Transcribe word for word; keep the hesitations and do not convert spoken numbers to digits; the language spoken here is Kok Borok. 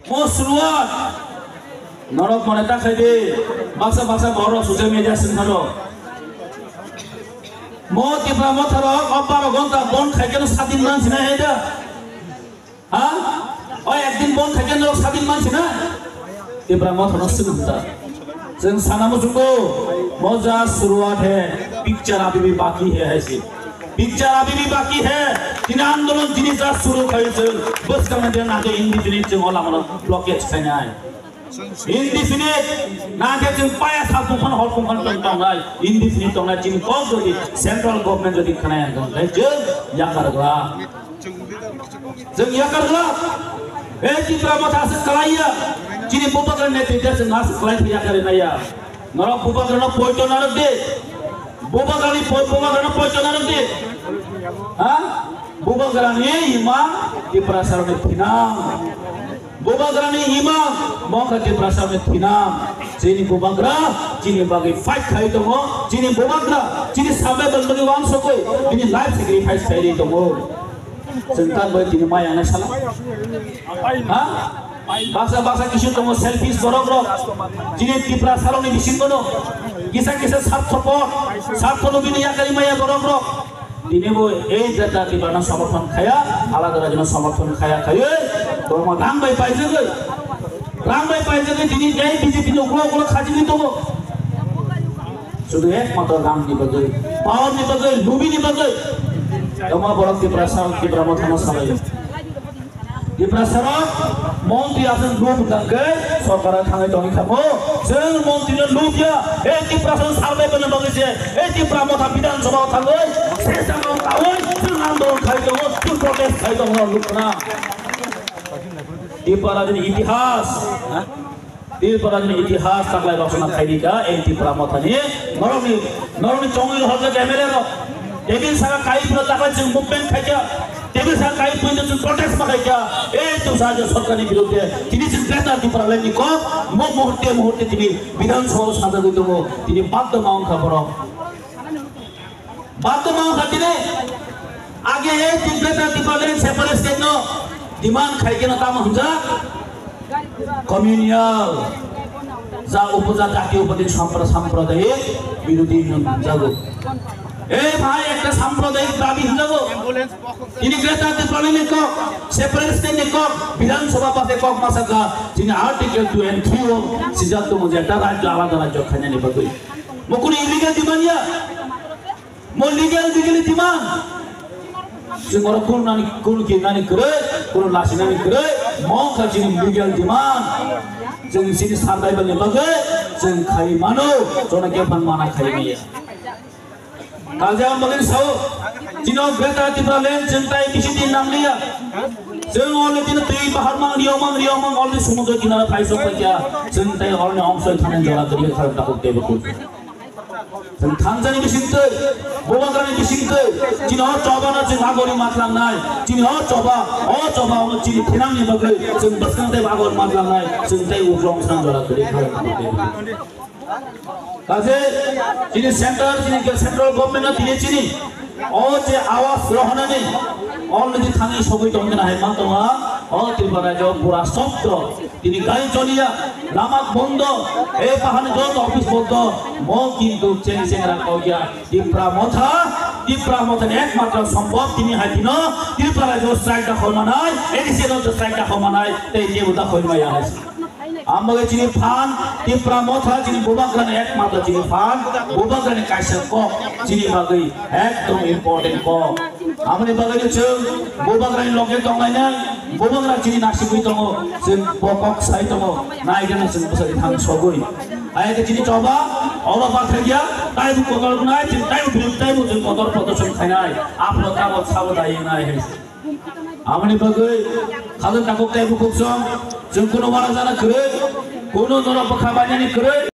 Mo suruat. Norok mone ta khai di. Baksa baksa borok social media sing tharo. Mo Tipra Motha rok o baro gonta bon khai keno sadin man sina he da. Ha? O ekdin bon khai keno sadin man sina. Tipra Motha no sing ta. Jeng sana mo jungo. Mo ja suruat he. Picture abhi bhi baki he hai si. Picture abhi bhi baki hai. Tini andolon tini ja suru khai se. Bas ka mande na ke indefinite jeng ola mano blockage khai nai. Indefinite na ke jeng paya sa pungkhan hor pungkhan tong tong nai. Indefinite tong nai tini kok jodi central government jodi khnai ang tong nai jeng yakar gla. Jeng yakar gla. Eh Tipra Motha se kalaiya. Tini bubagra neti jeng nas kalai yakar nai ya. Norok bubagrano poito narwk di. Bubagrani poi-, bubagrano poito narwk di. Ha? Bubagrani imang Tiprasarokni thinang. Bubagrani imang mokha Tiprasarokni thinang. Chini bubagra chini bagwi fight khai tongo. Chini bubagra chini survival bagwi wansugwi bini life sacrifice khai tongo. Chwng tak bai tini mai ang sala. Ha? Baksa baksa kisu tongo selfish borok rok. Chini Tiprasarokni bisingo no. Kisa kisa sarthopor, sartho lubini yakari maya borok rok. Tini bo ei jata Tiprano somorthon khaya, alada rajno somorthon khaya khayoi. Borok rang bai paijagoi. Rang bai paijagoi tini ei B J P ni uklo uklo khajigwi tongo. Sudu ekmatro rang ni bagwi, power ni bagwi, lubi ni bagwi. Tamo borok Tiprasa, Tipra Mothano salai. Tiprasarok montri aswk lub tangkhe sorkar thangwi tongwi khamo. Chwng montri no lubya, ei Tiprasa survival ni bagwi se, ei Tipra Motha Bidhan Sabha o thangwi, se samung kawi, chwng andolon khai tongo, chwng protest khai tongo, lukna. Tipra rajni itihas. Tripura ni itihas taklai rok sona khaidi ka, ei Tipra Mothani, norokni, norokni chongwi rohorjak M L A rok. Tebin saka kai pura taklai chwng movement khaikha, tebin saka kai pura chwng protest ma khaikha, ei Tipra Rajya Sarkarni birudde, tini chwng Greater Tipraland ni kok, mo muhurte muhurte tini Bidhan Sabha o sajagwi tongo, tini baddo ma wngkha borok. Baddo ma wngkha tini. Age he Tibet Tipraland separate state no demand khai khe no tamo hwnjak? Communal. Ja upojat jati upojat sampra-, sampradayik birodhi hwnjago. Ei bhai, ekta sampradayik dabi hwnjago. Tini Greater Tipraland ni kok, separate state ni kok, Bidhan Sabha pase kok ma sakha, tini Article two and three o sijak tongo je ekta rajyo alada rajyo khainani bagwi. Mo kunu illegal demand ya? Mo legal, legally demand. Chwng oro kunu nani, kunu kinani kwrwi, kunu lasinani kwrwi, mo wngkha chini legal demand. Chwng chini survival ni bagwi chwng khai mano, jono khe phan mana khai maya. Kaje ang bagwi sao, chini o Greater Tipraland chwng tai bisi din nang liya. Chwng already twi bahar mang, riyong mang, riyong mang, already sumudro kinara phai sok paikha. Chwng tai oroni ongso thani jora kwrwi kharok dakok tebo kuk. Chwng thangjani bisingtwi, bubagrani bisingtwi, chini o choba no chwng agori matlangnai, chini o choba, o choba o chini thinangni bagwi chwng bwskang tei agor matlangnai, chwng tei uklong sang jora kwrwi kha. Kaje chini center, chini ke central government no tini chini o je awas rohonani already thangwi sogwi tongkhe na hai ma tongo o Tripura rajyo pura sotro. Tini gari choliya, lama bondo, ei pahani joto office bondo, mo kintu cheng cheng ra kogya. Tipra Motha, Tipra Motha ni ekmatro sombhob tini hai tino, Tripura jo strike da khol manai, A D C no strike da khol manai, tei tebo da khol maya hai. Ambaga chini phan, Tipra Motha chini bubagra ni ekmatro chini phan, bubagra ni kaisa kok, chini bagwi ekdom important kok. Aboni bagwi chwng bubagrani loge tonglainai, bubagra chini nasigwi tongo, chwng bo kok sai tongo, naigana chwng bwsadi thang sogwi. Hai khe chini choba, oro bathai ya, taibo kotor wngnai, chwng taibo biring, taibo chwng kotor prodoshon khainai, aphano tabok sabo dai wngnai hai. Aboni bagwi khajak tabok taibo kok song, chwng kuno wara jana kwrwi, kuno norok bwkha bainani kwrwi.